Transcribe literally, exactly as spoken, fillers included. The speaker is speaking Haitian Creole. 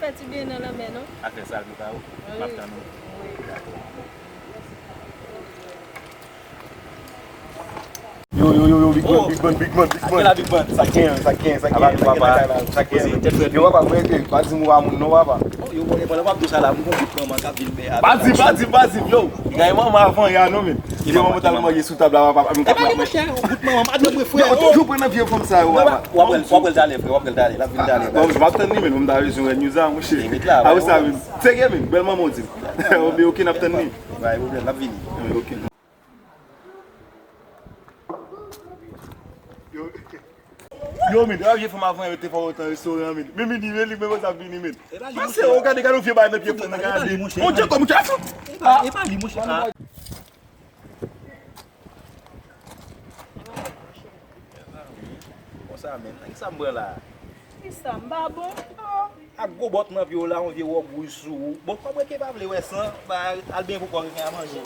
Fè ti bennen nan lanmè non. Afè sa l pou ta ou. M ap tann ou. Yo, yo, yo, yo, big man, big man, big man, big man. Sa gen, sa gen, sa gen, sa gen, sa gen. Yo, papa, mwen te, pa di m ou pa moun non, papa. Yo, konnen pandan w ap di sa la, m gon bout manman k ap vin bè a. Pa di, pa di, pa di, yo. Li gaye manman avan ya non, men. Vye manman ta vin manje sou tab la, papa. E pa li, monchè, bout manman, pa di mwen, frè. Yo, toujou pran nan vye fanm sa yo, papa. W ap wè l, w ap wè l talè, frè, w ap wè l talè, l ap vin talè. Bon, m ap tann li, men m ta bezwen wè news la, monchè. Apre sa, men. Serye, men, bèl manman w di m. Ok, n ap tann li. Pa gen pwoblèm, l ap vini. Ok. Yo, men, depi vye fanm avan yo te fè otan restoran, men. Men, men, men, li menm sa vini, men. Pase, ou gade, gade yon vye bagay nan pye fanm nan, gade. Mon Dye, kòm ou te fou. E pa li, monchè. Konsa, men. Nan ki sa m pran la? Ki sa m pa bon? Ak gwo bòt nan pye w la, yon vye wòb wouj sou ou. Bon, kòm reke pa vle wè san, ba, al benyen pou kò reken a manje.